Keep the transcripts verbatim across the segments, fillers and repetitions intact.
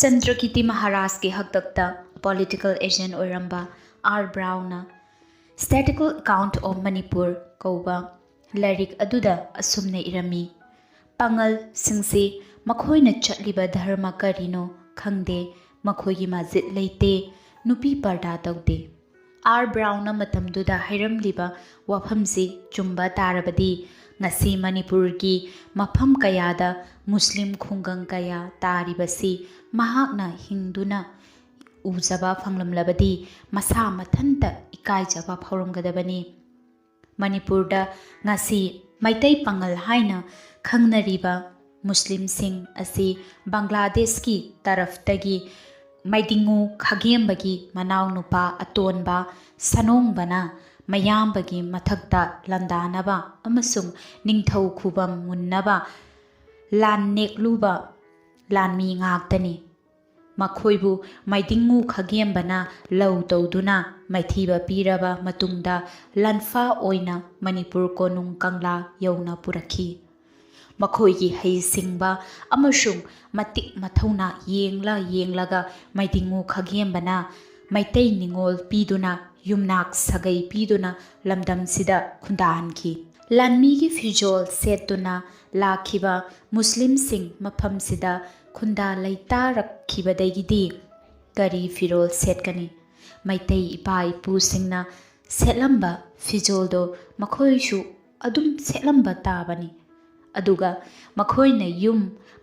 ꯆꯟꯗ꯭ꯔꯀꯤꯇꯤ ꯃꯍꯥꯔꯥꯖꯀꯤ ꯍꯥꯛꯇꯛꯇ political agent ꯑꯣꯏꯔꯝꯕ R ꯕ꯭ꯔꯥꯎꯟꯅ Statistical Account of Manipur ꯀꯧꯕ ꯂꯥꯏꯔꯤꯛ ꯑꯗꯨꯗ ꯑꯁꯨꯝꯅ ꯏꯔꯝꯃꯤ, "ꯄꯥꯉꯜꯁꯤꯡꯁꯤ ꯃꯈꯣꯏꯅ ꯆꯠꯂꯤꯕ ꯙꯔꯃ ꯀꯔꯤꯅꯣ ꯈꯪꯗꯦ, ꯃꯈꯣꯏꯒꯤ ꯃꯁꯖꯤꯗ ꯂꯩꯇꯦ, ꯅꯨꯄꯤ ꯄꯔꯗꯥ ꯇꯧꯗꯦ꯫" ꯑꯥꯔ ꯕ꯭ꯔꯥꯎꯟꯅ ꯃꯇꯝꯗꯨꯗ ꯍꯥꯏꯔꯝꯂꯤꯕ ꯋꯥꯐꯝꯁꯤ ꯆꯨꯝꯕ ꯇꯥꯔꯕꯗꯤ, ꯉꯁꯤ ꯃꯅꯤꯄꯨꯔꯒꯤ ꯃꯐꯝ ꯀꯌꯥꯗ ꯃꯨꯁꯂꯤꯝ ꯈꯨꯡꯒꯪ ꯀꯌꯥ ꯇꯥꯔꯤꯕꯁꯤ ꯃꯍꯥꯛꯅ ꯍꯤꯡꯗꯨꯅ ꯎꯖꯕ ꯐꯪꯂꯝꯂꯕꯗꯤ ꯃꯁꯥ ꯃꯊꯟꯇ ꯏꯀꯥꯏꯖꯕ ꯐꯥꯎꯔꯝꯒꯗꯕꯅꯤ꯫ ꯃꯅꯤꯄꯨꯔꯗ ꯉꯁꯤ ꯃꯩꯇꯩ ꯄꯥꯉꯜ ꯍꯥꯏꯅ ꯈꯪꯅꯔꯤꯕ ꯃꯨꯁꯂꯤꯝꯁꯤꯡ ꯑꯁꯤ ꯕꯪꯒ꯭ꯂꯥꯗꯦꯁꯀꯤ ꯇꯔꯐꯇꯒꯤ ꯃꯩꯗꯤꯡꯉꯨ ꯈꯥꯒꯦꯝꯕꯒꯤ ꯃꯅꯥꯎꯅꯨꯄꯥ ꯑꯇꯣꯟꯕ ꯁꯅꯣꯡꯕꯅ ꯃꯌꯥꯝꯕꯒꯤ ꯃꯊꯛꯇ ꯂꯥꯟꯗꯥꯅꯕ ꯑꯃꯁꯨꯡ ꯅꯤꯡꯊꯧ ꯈꯨꯕꯝ ꯃꯨꯟꯅꯕ ꯂꯥꯟ ꯅꯦꯛꯂꯨꯕ ꯂꯥꯟꯃꯤ ꯉꯥꯛꯇꯅꯤ꯫ ꯃꯈꯣꯏꯕꯨ ꯃꯩꯗꯤꯡꯉꯨ ꯈꯥꯒꯦꯝꯕꯅ ꯂꯧ ꯇꯧꯗꯨꯅ ꯃꯥꯏꯊꯤꯕ ꯄꯤꯔꯕ ꯃꯇꯨꯡꯗ ꯂꯥꯟꯐꯥ ꯑꯣꯏꯅ ꯃꯅꯤꯄꯨꯔ ꯀꯣꯅꯨꯡ ꯀꯪꯂꯥ ꯌꯧꯅ ꯄꯨꯔꯛꯈꯤ꯫ ꯃꯈꯣꯏꯒꯤ ꯍꯩꯁꯤꯡꯕ ꯑꯃꯁꯨꯡ ꯃꯇꯤꯛ ꯃꯊꯧꯅꯥ ꯌꯦꯡꯂ ꯌꯦꯡꯂꯒ ꯃꯩꯗꯤꯡꯉꯨ ꯈꯥꯒꯦꯝꯕꯅ ꯃꯩꯇꯩ ꯅꯤꯉꯣꯜ ꯄꯤꯗꯨꯅ, ꯌꯨꯝꯅꯥꯛ ꯁꯥꯒꯩ ꯄꯤꯗꯨꯅ ꯂꯝꯗꯝꯁꯤꯗ ꯈꯨꯟꯗꯥꯍꯟꯈꯤ꯫ ꯂꯥꯟꯃꯤꯒꯤ ꯐꯤꯖꯣꯜ ꯁꯦꯠꯇꯨꯅ ꯂꯥꯛꯈꯤꯕ ꯃꯨꯁꯂꯤꯝꯁꯤꯡ ꯃꯐꯝꯁꯤꯗ ꯈꯨꯟꯗꯥ ꯂꯩꯇꯥꯔꯛꯈꯤꯕꯗꯒꯤꯗꯤ ꯀꯔꯤ ꯐꯤꯔꯣꯜ ꯁꯦꯠꯀꯅꯤ? ꯃꯩꯇꯩ ꯏꯄꯥ ꯏꯄꯨꯁꯤꯡꯅ ꯁꯦꯠꯂꯝꯕ ꯐꯤꯖꯣꯜꯗꯣ ꯃꯈꯣꯏꯁꯨ ꯑꯗꯨꯝ ꯁꯦꯠꯂꯝꯕ ꯇꯥꯕꯅꯤ꯫ ꯑꯗꯨꯒ ꯃꯈꯣꯏꯅ ꯌꯨꯝ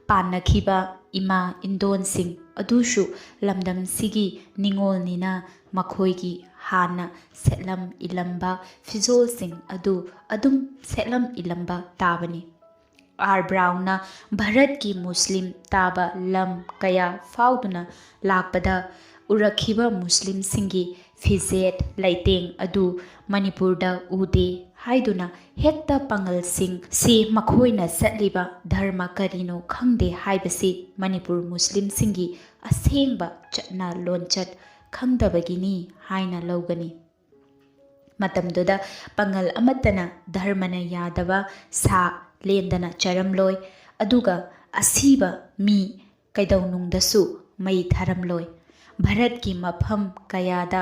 ꯄꯥꯟꯅꯈꯤꯕ ꯏꯃꯥ ꯏꯟꯗꯣꯟꯁꯤꯡ ꯑꯗꯨꯁꯨ ꯂꯝꯗꯝꯁꯤꯒꯤ ꯅꯤꯉꯣꯜꯅꯤꯅ ꯃꯈꯣꯏꯒꯤ ꯍꯥꯟꯅ ꯁꯦꯠꯂꯝ ꯏꯜꯂꯝꯕ ꯐꯤꯖꯣꯜꯁꯤꯡ ꯑꯗꯨ ꯑꯗꯨꯝ ꯁꯦꯠꯂꯝ ꯏꯜꯂꯝꯕ ꯇꯥꯕꯅꯤ꯫ ꯑꯥꯔ ꯕ꯭ꯔꯥꯎꯟꯅ ꯚꯥꯔꯠꯀꯤ ꯃꯨꯁꯂꯤꯝ ꯇꯥꯕ ꯂꯝ ꯀꯌꯥ ꯐꯥꯎꯗꯨꯅ ꯂꯥꯛꯄꯗ ꯎꯔꯛꯈꯤꯕ ꯃꯨꯁꯂꯤꯝꯁꯤꯡꯒꯤ ꯐꯤꯖꯦꯠ ꯂꯩꯇꯦꯡ ꯑꯗꯨ ꯃꯅꯤꯄꯨꯔꯗ ꯎꯗꯦ ꯍꯥꯏꯗꯨꯅ ꯍꯦꯛꯇ ꯄꯥꯉꯜꯁꯤꯡ ꯁꯤ ꯃꯈꯣꯏꯅ ꯆꯠꯂꯤꯕ ꯙꯔꯃ ꯀꯔꯤꯅꯣ ꯈꯪꯗꯦ ꯍꯥꯏꯕꯁꯤ ꯃꯅꯤꯄꯨꯔ ꯃꯨꯁꯂꯤꯝꯁꯤꯡꯒꯤ ꯑꯁꯦꯡꯕ ꯆꯠꯅ ꯂꯣꯟꯆꯠ ꯈꯪꯗꯕꯒꯤꯅꯤ ꯍꯥꯏꯅ ꯂꯧꯒꯅꯤ꯫ ꯃꯇꯝꯗꯨꯗ ꯄꯥꯉꯜ ꯑꯃꯠꯇꯅ ꯙꯔꯃꯅ ꯌꯥꯗꯕ ꯁꯥ ꯂꯦꯟꯗꯅ ꯆꯥꯔꯝꯂꯣꯏ, ꯑꯗꯨꯒ ꯑꯁꯤꯕ ꯃꯤ ꯀꯩꯗꯧꯅꯨꯡꯗꯁꯨ ꯃꯩ ꯊꯥꯔꯝꯂꯣꯏ꯫ ꯚꯥꯔꯠꯀꯤ ꯃꯐꯝ ꯀꯌꯥꯗ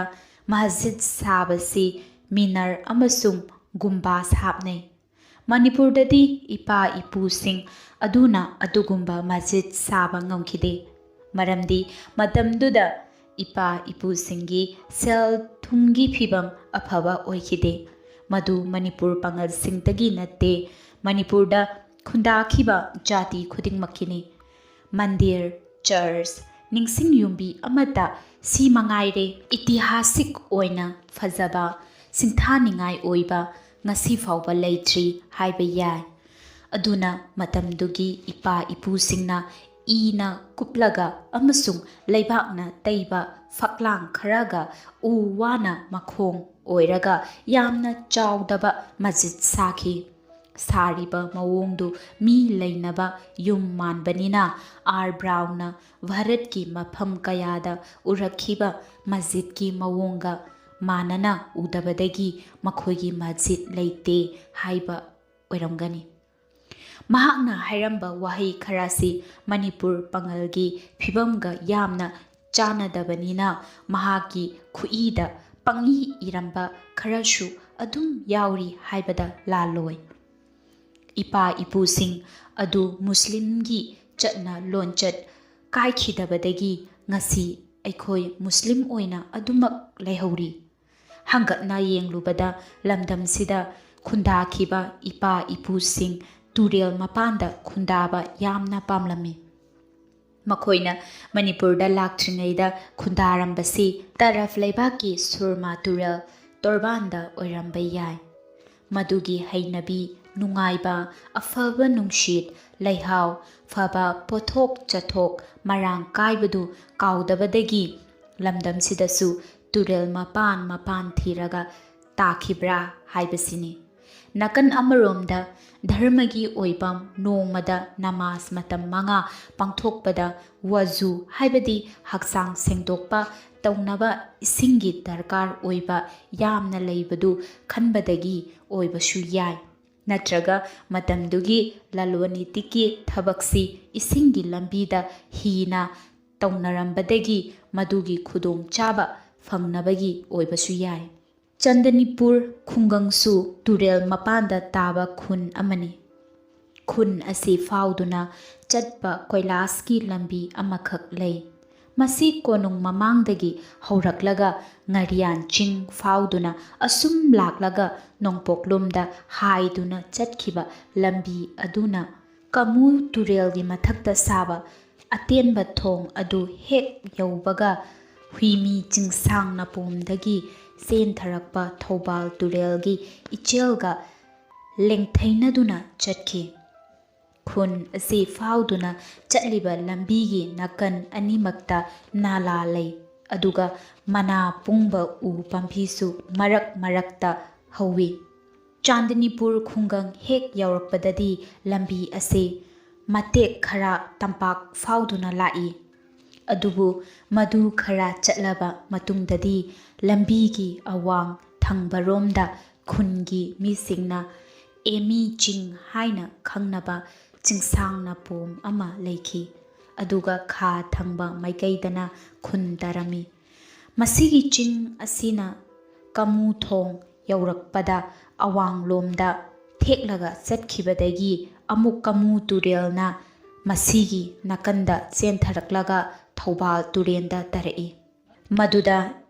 ꯃꯁꯖꯤꯗ ꯁꯥꯕꯁꯤ ꯃꯤꯅꯥꯔ ꯑꯃꯁꯨꯡ ꯒꯨꯝꯕꯥꯖ ꯍꯥꯞꯅꯩ꯫ ꯃꯅꯤꯄꯨꯔꯗꯗꯤ ꯏꯄꯥ ꯏꯄꯨꯁꯤꯡ ꯑꯗꯨꯅ ꯑꯗꯨꯒꯨꯝꯕ ꯃꯁꯖꯤꯗ ꯁꯥꯕ ꯉꯝꯈꯤꯗꯦ꯫ ꯃꯔꯝꯗꯤ ꯃꯇꯝꯗꯨꯗ ꯏꯄꯥ ꯏꯄꯨꯁꯤꯡꯒꯤ ꯁꯦꯜ ꯊꯨꯝꯒꯤ ꯐꯤꯕꯝ ꯑꯐꯕ ꯑꯣꯏꯈꯤꯗꯦ꯫ ꯃꯗꯨ ꯃꯅꯤꯄꯨꯔ ꯄꯥꯉꯜꯁꯤꯡꯇꯒꯤ ꯅꯠꯇꯦ, ꯃꯅꯤꯄꯨꯔꯗ ꯈꯨꯟꯗꯥꯈꯤꯕ ꯖꯥꯇꯤ ꯈꯨꯗꯤꯡꯃꯛꯀꯤꯅꯤ꯫ ꯃꯟꯗꯤꯔ, ꯆꯔꯆ, ꯅꯤꯡꯁꯤꯡ ꯌꯨꯝꯕꯤ ꯑꯃꯠꯇ ꯁꯤ ꯃꯉꯥꯏꯔꯦ ꯏꯇꯤꯍꯥꯁꯤꯛ ꯑꯣꯏꯅ ꯐꯖꯕ, ꯁꯤꯡꯊꯥꯅꯤꯡꯉꯥꯏ ꯑꯣꯏꯕ ꯉꯁꯤ ꯐꯥꯎꯕ ꯂꯩꯇ꯭ꯔꯤ ꯍꯥꯏꯕ ꯌꯥꯏ꯫ ꯑꯗꯨꯅ ꯃꯇꯝꯗꯨꯒꯤ ꯏꯄꯥ ꯏꯄꯨꯁꯤꯡꯅ ꯏꯅ ꯀꯨꯞꯂꯒ ꯑꯃꯁꯨꯡ ꯂꯩꯕꯥꯛꯅ ꯇꯩꯕ ꯐꯛꯂꯥꯡ ꯈꯔꯒ ꯎ ꯋꯥꯅ ꯃꯈꯣꯡ ꯑꯣꯏꯔꯒ ꯌꯥꯝꯅ ꯆꯥꯎꯗꯕ ꯃꯁꯖꯤꯗ ꯁꯥꯈꯤ꯫ ꯁꯥꯔꯤꯕ ꯃꯑꯣꯡꯗꯨ ꯃꯤ ꯂꯩꯅꯕ ꯌꯨꯝ ꯃꯥꯟꯕꯅꯤꯅ, ꯑꯥꯔ ꯕ꯭ꯔꯥꯎꯟꯅ ꯚꯥꯔꯠꯀꯤ ꯃꯐꯝ ꯀꯌꯥꯗ ꯎꯔꯛꯈꯤꯕ ꯃꯁꯖꯤꯗꯀꯤ ꯃꯑꯣꯡꯒ ꯃꯥꯟꯅꯅ ꯎꯗꯕꯗꯒꯤ ꯃꯈꯣꯏꯒꯤ ꯃꯁꯖꯤꯗ ꯂꯩꯇꯦ ꯍꯥꯏꯕ ꯑꯣꯏꯔꯝꯒꯅꯤ꯫ ꯃꯍꯥꯛꯅ ꯍꯥꯏꯔꯝꯕ ꯋꯥꯍꯩ ꯈꯔꯁꯤ ꯃꯅꯤꯄꯨꯔ ꯄꯥꯉꯜꯒꯤ ꯐꯤꯕꯝꯒ ꯌꯥꯝꯅ ꯆꯥꯟꯅꯗꯕꯅꯤꯅ, ꯃꯍꯥꯛꯀꯤ ꯈꯨꯠꯏꯗ ꯄꯪꯏ ꯏꯔꯝꯕ ꯈꯔꯁꯨ ꯑꯗꯨꯝ ꯌꯥꯎꯔꯤ ꯍꯥꯏꯕꯗ ꯂꯥꯜꯂꯣꯏ꯫ ꯏꯄꯥ ꯏꯄꯨꯁꯤꯡ ꯑꯗꯨ ꯃꯨꯁꯂꯤꯝꯒꯤ ꯆꯠꯅ ꯂꯣꯟꯆꯠ ꯀꯥꯏꯈꯤꯗꯕꯗꯒꯤ ꯉꯁꯤ ꯑꯩꯈꯣꯏ ꯃꯨꯁꯂꯤꯝ ꯑꯣꯏꯅ ꯑꯗꯨꯃꯛ ꯂꯩꯍꯧꯔꯤ꯫ ꯍꯪꯒꯠꯅ ꯌꯦꯡꯂꯨꯕꯗ ꯂꯝꯗꯝꯁꯤꯗ ꯈꯨꯟꯗꯥꯈꯤꯕ ꯏꯄꯥ ꯏꯄꯨꯁꯤꯡ ꯇꯨꯔꯦꯜ ꯃꯄꯥꯟꯗ ꯈꯨꯟꯗꯥꯕ ꯌꯥꯝꯅ ꯄꯥꯝꯂꯝꯃꯤ꯫ ꯃꯈꯣꯏꯅ ꯃꯅꯤꯄꯨꯔꯗ ꯂꯥꯛꯇ꯭ꯔꯤꯉꯩꯗ ꯈꯨꯟꯗꯥꯔꯝꯕꯁꯤ ꯇꯔꯐ ꯂꯩꯕꯥꯛꯀꯤ ꯁꯨꯔꯃꯥ ꯇꯨꯔꯦꯜ ꯇꯣꯔꯕꯥꯟꯗ ꯑꯣꯏꯔꯝꯕ ꯌꯥꯏ꯫ ꯃꯗꯨꯒꯤ ꯍꯩꯅꯕꯤ, ꯅꯨꯡꯉꯥꯏꯕ, ꯑꯐꯕ ꯅꯨꯡꯁꯤꯠ, ꯂꯩꯍꯥꯎ, ꯐꯕ ꯄꯣꯠꯊꯣꯛ ꯆꯠꯊꯣꯛ ꯃꯔꯥꯡ ꯀꯥꯏꯕꯗꯨ ꯀꯥꯎꯗꯕꯗꯒꯤ ꯂꯝꯗꯝꯁꯤꯗꯁꯨ ꯇꯨꯔꯦꯜ ꯃꯄꯥꯟ ꯃꯄꯥꯟ ꯊꯤꯔꯒ ꯇꯥꯈꯤꯕ꯭ꯔꯥ ꯍꯥꯏꯕꯁꯤꯅꯤ꯫ ꯅꯥꯀꯟ ꯑꯃꯔꯣꯝꯗ ꯙꯔꯃꯒꯤ ꯑꯣꯏꯕ ꯅꯣꯡꯃꯗ ꯅꯃꯥꯖ ꯃꯇꯝ ꯃꯉꯥ ꯄꯥꯡꯊꯣꯛꯄꯗ ꯋꯖꯨ, ꯍꯥꯏꯕꯗꯤ ꯍꯛꯆꯥꯡ ꯁꯦꯡꯗꯣꯛꯄ ꯇꯧꯅꯕ ꯏꯁꯤꯡꯒꯤ ꯗꯔꯀꯥꯔ ꯑꯣꯏꯕ ꯌꯥꯝꯅ ꯂꯩꯕꯗꯨ ꯈꯟꯕꯗꯒꯤ ꯑꯣꯏꯕꯁꯨ ꯌꯥꯏ꯫ ꯅꯠꯇ꯭ꯔꯒ ꯃꯇꯝꯗꯨꯒꯤ ꯂꯂꯣꯟ ꯏꯇꯤꯛꯀꯤ ꯊꯕꯛꯁꯤ ꯏꯁꯤꯡꯒꯤ ꯂꯝꯕꯤꯗ ꯍꯤꯅ ꯇꯧꯅꯔꯝꯕꯗꯒꯤ ꯃꯗꯨꯒꯤ ꯈꯨꯗꯣꯡꯆꯥꯕ ꯐꯪꯅꯕꯒꯤ ꯑꯣꯏꯕꯁꯨ ꯌꯥꯏ꯫ ꯆꯟꯗꯅꯤꯄꯨꯔ ꯈꯨꯡꯒꯪꯁꯨ ꯇꯨꯔꯦꯜ ꯃꯄꯥꯟꯗ ꯇꯥꯕ ꯈꯨꯟ ꯑꯃꯅꯤ꯫ ꯈꯨꯟ ꯑꯁꯤ ꯐꯥꯎꯗꯨꯅ ꯆꯠꯄ ꯀꯣꯏꯂꯥꯁꯀꯤ ꯂꯝꯕꯤ ꯑꯃꯈꯛ ꯂꯩ꯫ ꯃꯁꯤ ꯀꯣꯅꯨꯡ ꯃꯃꯥꯡꯗꯒꯤ ꯍꯧꯔꯛꯂꯒ ꯉꯥꯔꯤꯌꯥꯟ ꯆꯤꯡ ꯐꯥꯎꯗꯨꯅ ꯑꯁꯨꯝ ꯂꯥꯛꯂꯒ ꯅꯣꯡꯄꯣꯛꯂꯣꯝꯗ ꯍꯥꯏꯗꯨꯅ ꯆꯠꯈꯤꯕ ꯂꯝꯕꯤ ꯑꯗꯨꯅ ꯀꯃꯨ ꯇꯨꯔꯦꯜꯒꯤ ꯃꯊꯛꯇ ꯁꯥꯕ ꯑꯇꯦꯟꯕ ꯊꯣꯡ ꯑꯗꯨ ꯍꯦꯛ ꯌꯧꯕꯒ ꯍꯨꯏꯃꯤ ꯆꯤꯡꯁꯥꯡ ꯅꯄꯣꯝꯗꯒꯤ ꯆꯦꯟꯊꯔꯛꯄ ꯊꯧꯕꯥꯜ ꯇꯨꯔꯦꯜꯒꯤ ꯏꯆꯦꯜꯒ ꯂꯦꯡꯊꯩꯅꯗꯨꯅ ꯆꯠꯈꯤ꯫ ꯈꯨꯟ ꯑꯁꯤ ꯐꯥꯎꯗꯨꯅ ꯆꯠꯂꯤꯕ ꯂꯝꯕꯤꯒꯤ ꯅꯥꯀꯟ ꯑꯅꯤꯃꯛꯇ ꯅꯥꯂꯥ ꯂꯩ, ꯑꯗꯨꯒ ꯃꯅꯥ ꯄꯨꯡꯕ ꯎ ꯄꯥꯝꯕꯤꯁꯨ ꯃꯔꯛ ꯃꯔꯛꯇ ꯍꯧꯏ꯫ ꯆꯥꯟꯗꯅꯤꯄꯨꯔ ꯈꯨꯡꯒꯪ ꯍꯦꯛ ꯌꯧꯔꯛꯄꯗꯗꯤ ꯂꯝꯕꯤ ꯑꯁꯤ ꯃꯇꯦꯛ ꯈꯔ ꯇꯝꯄꯥꯛ ꯐꯥꯎꯗꯨꯅ ꯂꯥꯛꯏ꯫ ꯑꯗꯨꯕꯨ ꯃꯗꯨ ꯈꯔ ꯆꯠꯂꯕ ꯃꯇꯨꯡꯗꯗꯤ ꯂꯝꯕꯤꯒꯤ ꯑꯋꯥꯡ ꯊꯪꯕꯔꯣꯝꯗ ꯈꯨꯟꯒꯤ ꯃꯤꯁꯤꯡꯅ ꯑꯦꯃꯤ ꯆꯤꯡ ꯍꯥꯏꯅ ꯈꯪꯅꯕ ꯆꯤꯡꯁꯥꯡ ꯅꯄꯣꯝ ꯑꯃ ꯂꯩꯈꯤ, ꯑꯗꯨꯒ ꯈꯥ ꯊꯪꯕ ꯃꯥꯏꯀꯩꯗꯅ ꯈꯨꯟ ꯇꯥꯔꯝꯃꯤ꯫ ꯃꯁꯤꯒꯤ ꯆꯤꯡ ꯑꯁꯤꯅ ꯀꯃꯨ ꯊꯣꯡ ꯌꯧꯔꯛꯄꯗ ꯑꯋꯥꯡꯂꯣꯝꯗ ꯊꯦꯛꯂꯒ ꯆꯠꯈꯤꯕꯗꯒꯤ ꯑꯃꯨꯛ ꯀꯃꯨ ꯇꯨꯔꯦꯜꯅ ꯃꯁꯤꯒꯤ ꯅꯥꯀꯟꯗ ꯆꯦꯟꯊꯔꯛꯂꯒ ꯊꯧꯕꯥꯜ ꯇꯨꯔꯦꯟꯗ ꯇꯥꯔꯛꯏ꯫ ꯃꯗꯨꯗ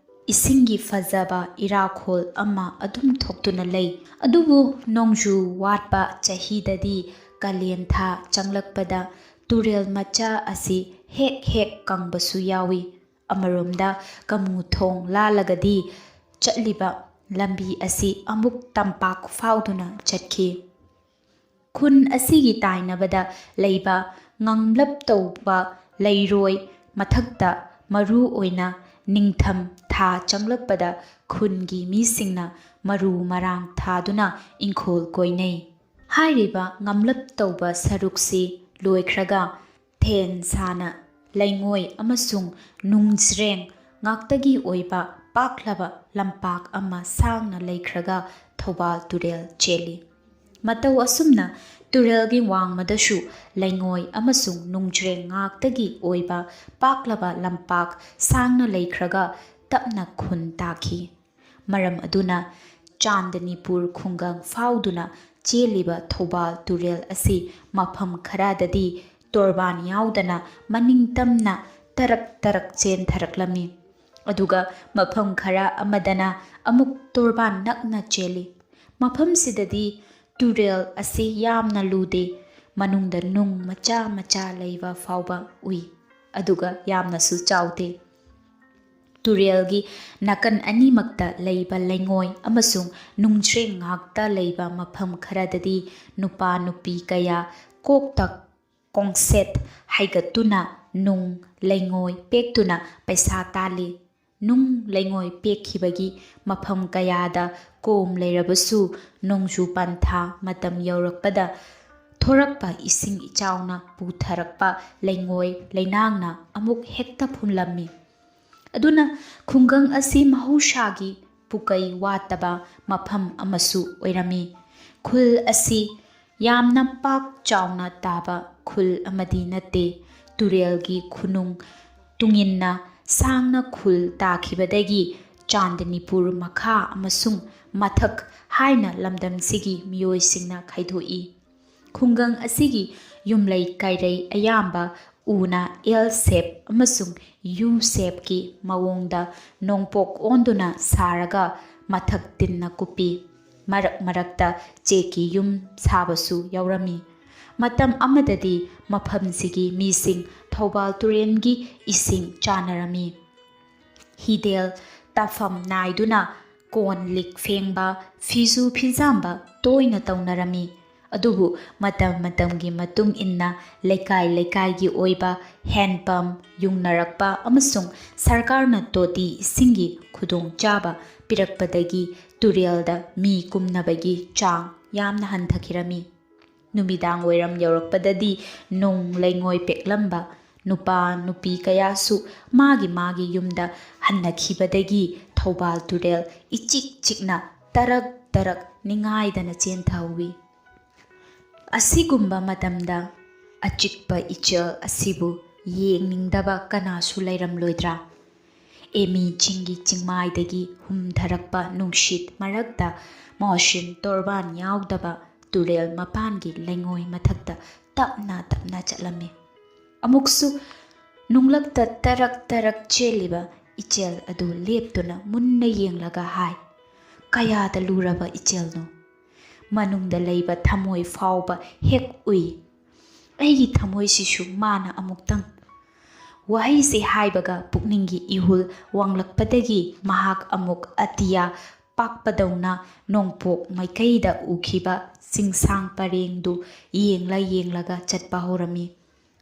ꯏꯁꯤꯡꯒꯤ ꯐꯖꯕ ꯏꯔꯥꯈꯣꯜ ꯑꯃ ꯑꯗꯨꯝ ꯊꯣꯛꯇꯨꯅ ꯂꯩ꯫ ꯑꯗꯨꯕꯨ ꯅꯣꯡꯖꯨ ꯋꯥꯠꯄ ꯆꯍꯤꯗꯗꯤ ꯀꯥꯂꯦꯟ ꯊꯥ ꯆꯪꯂꯛꯄꯗ ꯇꯨꯔꯦꯜ ꯃꯆꯥ ꯑꯁꯤ ꯍꯦꯛ ꯍꯦꯛ ꯀꯪꯕꯁꯨ ꯌꯥꯎꯏ꯫ ꯑꯃꯔꯣꯝꯗ ꯀꯃꯨ ꯊꯣꯡ ꯂꯥꯜꯂꯒꯗꯤ ꯆꯠꯂꯤꯕ ꯂꯝꯕꯤ ꯑꯁꯤ ꯑꯃꯨꯛ ꯇꯝꯄꯥꯛ ꯐꯥꯎꯗꯨꯅ ꯆꯠꯈꯤ꯫ ꯈꯨꯟ ꯑꯁꯤꯒꯤ ꯇꯥꯏꯅꯕꯗ ꯂꯩꯕ ꯉꯥꯡꯂꯞ ꯇꯧꯕ ꯂꯩꯔꯣꯏ ꯃꯊꯛꯇ ꯃꯔꯨ ꯑꯣꯏꯅ ꯅꯤꯡꯊꯝ ꯊꯥ ꯆꯪꯂꯛꯄꯗ ꯈꯨꯟꯒꯤ ꯃꯤꯁꯤꯡꯅ ꯃꯔꯨ ꯃꯔꯥꯡ ꯊꯥꯗꯨꯅ ꯏꯪꯈꯣꯜ ꯀꯣꯏꯅꯩ꯫ ꯍꯥꯏꯔꯤꯕ ꯉꯝꯂꯞ ꯇꯧꯕ ꯁꯔꯨꯛꯁꯤ ꯂꯣꯏꯈ꯭ꯔꯒ ꯊꯦꯟ ꯁꯥꯅ ꯂꯩꯉꯣꯏ ꯑꯃꯁꯨꯡ ꯅꯨꯡꯖ꯭ꯔꯦꯡ ꯉꯥꯛꯇꯒꯤ ꯑꯣꯏꯕ ꯄꯥꯛꯂꯕ ꯂꯝꯄꯥꯛ ꯑꯃ ꯁꯥꯡꯅ ꯂꯩꯈ꯭ꯔꯒ ꯊꯧꯕꯥꯜ ꯇꯨꯔꯦꯜ ꯆꯦꯜꯂꯤ꯫ ꯃꯇꯧ ꯑꯁꯨꯝꯅ ꯇꯨꯔꯦꯜꯒꯤ ꯋꯥꯡꯃꯗꯁꯨ ꯂꯩꯉꯣꯏ ꯑꯃꯁꯨꯡ ꯅꯨꯡꯖ꯭ꯔꯦꯡ ꯉꯥꯛꯇꯒꯤ ꯑꯣꯏꯕ ꯄꯥꯛꯂꯕ ꯂꯝꯄꯥꯛ ꯁꯥꯡꯅ ꯂꯩꯈ꯭ꯔꯒ ꯇꯞꯅ ꯈꯨꯟ ꯇꯥꯈꯤ꯫ ꯃꯔꯝ ꯑꯗꯨꯅ ꯆꯥꯟꯗꯅꯤꯄꯨꯔ ꯈꯨꯡꯒꯪ ꯐꯥꯎꯗꯨꯅ ꯆꯦꯜꯂꯤꯕ ꯊꯧꯕꯥꯜ ꯇꯨꯔꯦꯜ ꯑꯁꯤ ꯃꯐꯝ ꯈꯔꯗꯗꯤ ꯇꯣꯔꯕꯥꯟ ꯌꯥꯎꯗꯅ ꯃꯅꯤꯡ ꯇꯝꯅ ꯇꯔꯛ ꯇꯔꯛ ꯆꯦꯟꯊꯔꯛꯂꯝꯃꯤ꯫ ꯑꯗꯨꯒ ꯃꯐꯝ ꯈꯔ ꯑꯃꯗꯅ ꯑꯃꯨꯛ ꯇꯣꯔꯕꯥꯟ ꯅꯛꯅ ꯆꯦꯜꯂꯤ꯫ ꯃꯐꯝꯁꯤꯗꯗꯤ ꯇꯨꯔꯦꯜ ꯑꯁꯤ ꯌꯥꯝꯅ ꯂꯨꯗꯦ, ꯃꯅꯨꯡꯗ ꯅꯨꯡ ꯃꯆꯥ ꯃꯆꯥ ꯂꯩꯕ ꯐꯥꯎꯕ ꯎꯏ, ꯑꯗꯨꯒ ꯌꯥꯝꯅꯁꯨ ꯆꯥꯎꯗꯦ꯫ ꯇꯨꯔꯦꯜꯒꯤ ꯅꯥꯀꯟ ꯑꯅꯤꯃꯛꯇ ꯂꯩꯕ ꯂꯩꯉꯣꯏ ꯑꯃꯁꯨꯡ ꯅꯨꯡꯖ꯭ꯔꯦꯡ ꯉꯥꯛꯇ ꯂꯩꯕ ꯃꯐꯝ ꯈꯔꯗꯗꯤ ꯅꯨꯄꯥ ꯅꯨꯄꯤ ꯀꯌꯥ ꯀꯣꯛꯇ ꯀꯣꯡꯁꯦꯠ ꯍꯥꯏꯒꯠꯇꯨꯅ ꯅꯨꯡ ꯂꯩꯉꯣꯏ ꯄꯦꯛꯇꯨꯅ ꯄꯩꯁꯥ ꯇꯥꯜꯂꯤ꯫ ꯅꯨꯡ ꯂꯩꯉꯣꯏ ꯄꯦꯛꯈꯤꯕꯒꯤ ꯃꯐꯝ ꯀꯌꯥꯗ ꯀꯣꯝ ꯂꯩꯔꯕꯁꯨ, ꯅꯣꯡꯖꯨ ꯄꯟꯊꯥ ꯃꯇꯝ ꯌꯧꯔꯛꯄꯗ ꯊꯣꯔꯛꯄ ꯏꯁꯤꯡ ꯏꯆꯥꯎꯅ ꯄꯨꯊꯔꯛꯄ ꯂꯩꯉꯣꯏ ꯂꯩꯅꯥꯡꯅ ꯑꯃꯨꯛ ꯍꯦꯛꯇ ꯐꯨꯜꯂꯝꯃꯤ꯫ ꯑꯗꯨꯅ ꯈꯨꯡꯒꯪ ꯑꯁꯤ ꯃꯍꯧꯁꯥꯒꯤ ꯄꯨꯀꯩ ꯋꯥꯠꯇꯕ ꯃꯐꯝ ꯑꯃꯁꯨ ꯑꯣꯏꯔꯝꯃꯤ꯫ ꯈꯨꯜ ꯑꯁꯤ ꯌꯥꯝꯅ ꯄꯥꯛ ꯆꯥꯎꯅ ꯇꯥꯕ ꯈꯨꯜ ꯑꯃꯗꯤ ꯅꯠꯇꯦ꯫ ꯇꯨꯔꯦꯜꯒꯤ ꯈꯨꯅꯨꯡ ꯇꯨꯡꯏꯟꯅ ꯁꯥꯡꯅ ꯈꯨꯜ ꯇꯥꯈꯤꯕꯗꯒꯤ ꯆꯥꯟꯗꯅꯤꯄꯨꯔ ꯃꯈꯥ ꯑꯃꯁꯨꯡ ꯃꯊꯛ ꯍꯥꯏꯅ ꯂꯝꯗꯝꯁꯤꯒꯤ ꯃꯤꯑꯣꯏꯁꯤꯡꯅ ꯈꯥꯏꯗꯣꯛꯏ꯫ ꯈꯨꯡꯒꯪ ꯑꯁꯤꯒꯤ ꯌꯨꯝꯂꯩ ꯀꯩꯔꯩ ꯑꯌꯥꯝꯕ ꯎꯅ L shape ꯑꯃꯁꯨꯡ U shapeꯀꯤ ꯃꯑꯣꯡꯗ ꯅꯣꯡꯄꯣꯛ ꯑꯣꯟꯗꯨꯅ ꯁꯥꯔꯒ ꯃꯊꯛ ꯇꯤꯟꯅ ꯀꯨꯞꯄꯤ꯫ ꯃꯔꯛ ꯃꯔꯛꯇ ꯆꯦꯛꯀꯤ ꯌꯨꯝ ꯁꯥꯕꯁꯨ ꯌꯥꯎꯔꯝꯃꯤ꯫ ꯃꯇꯝ ꯑꯃꯗꯗꯤ ꯃꯐꯝꯁꯤꯒꯤ ꯃꯤꯁꯤꯡ ꯊꯧꯕꯥꯜ ꯇꯨꯔꯦꯜꯒꯤ ꯏꯁꯤꯡ ꯆꯥꯅꯔꯝꯃꯤ꯫ ꯍꯤꯗꯦꯜ ꯇꯥꯐꯝ ꯅꯥꯏꯗꯨꯅ ꯀꯣꯟ ꯂꯤꯛ ꯐꯦꯡꯕ, ꯐꯤꯁꯨ ꯐꯤꯖꯥꯝꯕ ꯇꯣꯏꯅ ꯇꯧꯅꯔꯝꯃꯤ꯫ ꯑꯗꯨꯕꯨ ꯃꯇꯝ ꯃꯇꯝꯒꯤ ꯃꯇꯨꯡ ꯏꯟꯅ ꯂꯩꯀꯥꯏ ꯂꯩꯀꯥꯏꯒꯤ ꯑꯣꯏꯕ ꯍꯦꯟꯄꯝ ꯌꯨꯡꯅꯔꯛꯄ ꯑꯃꯁꯨꯡ ꯁꯔꯀꯥꯔꯅ ꯇꯣꯇꯤ ꯏꯁꯤꯡꯒꯤ ꯈꯨꯗꯣꯡꯆꯥꯕ ꯄꯤꯔꯛꯄꯗꯒꯤ ꯇꯨꯔꯦꯜꯗ ꯃꯤ ꯀꯨꯝꯅꯕꯒꯤ ꯆꯥꯡ ꯌꯥꯝꯅ ꯍꯟꯊꯈꯤꯔꯝꯃꯤ꯫ ꯅꯨꯃꯤꯗꯥꯡ ꯋꯥꯏꯔꯝ ꯌꯧꯔꯛꯄꯗꯗꯤ ꯅꯣꯡ ꯂꯩꯉꯣꯏ ꯄꯦꯛꯂꯝꯕ ꯅꯨꯄꯥ ꯅꯨꯄꯤ ꯀꯌꯥꯁꯨ ꯃꯥꯒꯤ ꯃꯥꯒꯤ ꯌꯨꯝꯗ ꯍꯟꯅꯈꯤꯕꯗꯒꯤ ꯊꯧꯕꯥꯜ ꯇꯨꯔꯦꯜ ꯏꯆꯤꯛ ꯆꯤꯛꯅ ꯇꯔꯛ ꯇꯔꯛ ꯅꯤꯡꯉꯥꯏꯗꯅ ꯆꯦꯟꯊꯍꯧꯋꯤ꯫ ꯑꯁꯤꯒꯨꯝꯕ ꯃꯇꯝꯗ ꯑꯆꯤꯛꯄ ꯏꯆꯦꯜ ꯑꯁꯤꯕꯨ ꯌꯦꯡꯅꯤꯡꯗꯕ ꯀꯅꯥꯁꯨ ꯂꯩꯔꯝꯂꯣꯏꯗ꯭ꯔꯥ? ꯑꯦꯃꯤ ꯆꯤꯡꯒꯤ ꯆꯤꯡꯃꯥꯏꯗꯒꯤ ꯍꯨꯝꯊꯔꯛꯄ ꯅꯨꯡꯁꯤꯠ ꯃꯔꯛꯇ ꯃꯣꯍꯁꯤꯟ ꯇꯣꯔꯕꯥꯟ ꯌꯥꯎꯗꯕ ꯇꯨꯔꯦꯜ ꯃꯄꯥꯟꯒꯤ ꯂꯩꯉꯣꯏ ꯃꯊꯛꯇ ꯇꯞꯅ ꯇꯞꯅ ꯆꯠꯂꯝꯃꯤ꯫ ꯑꯃꯨꯛꯁꯨ ꯅꯨꯡꯂꯛꯇ ꯇꯔꯛ ꯇꯔꯛ ꯆꯦꯜꯂꯤꯕ ꯏꯆꯦꯜ ꯑꯗꯨ ꯂꯦꯞꯇꯨꯅ ꯃꯨꯟꯅ ꯌꯦꯡꯂꯒ ꯍꯥꯏ, "ꯀꯌꯥꯗ ꯂꯨꯔꯕ ꯏꯆꯦꯜꯅꯣ! ꯃꯅꯨꯡꯗ ꯂꯩꯕ ꯊꯃꯣꯏ ꯐꯥꯎꯕ ꯍꯦꯛ ꯎꯏ꯫ ꯑꯩꯒꯤ ꯊꯃꯣꯏꯁꯤꯁꯨ ꯃꯥꯅ ꯑꯃꯨꯛꯇꯪ!" ꯋꯥꯍꯩꯁꯤ ꯍꯥꯏꯕꯒ ꯄꯨꯛꯅꯤꯡꯒꯤ ꯏꯍꯨꯜ ꯋꯥꯡꯂꯛꯄꯗꯒꯤ ꯃꯍꯥꯛ ꯑꯃꯨꯛ ꯑꯇꯤꯌꯥ ꯄꯥꯛꯄꯗꯧꯅ ꯅꯣꯡꯄꯣꯛ ꯃꯥꯏꯀꯩꯗ ꯎꯈꯤꯕ ꯆꯤꯡꯁꯥꯡ ꯄꯔꯦꯡꯗꯨ ꯌꯦꯡꯂ ꯌꯦꯡꯂꯒ ꯆꯠꯄ ꯍꯧꯔꯝꯃꯤ꯫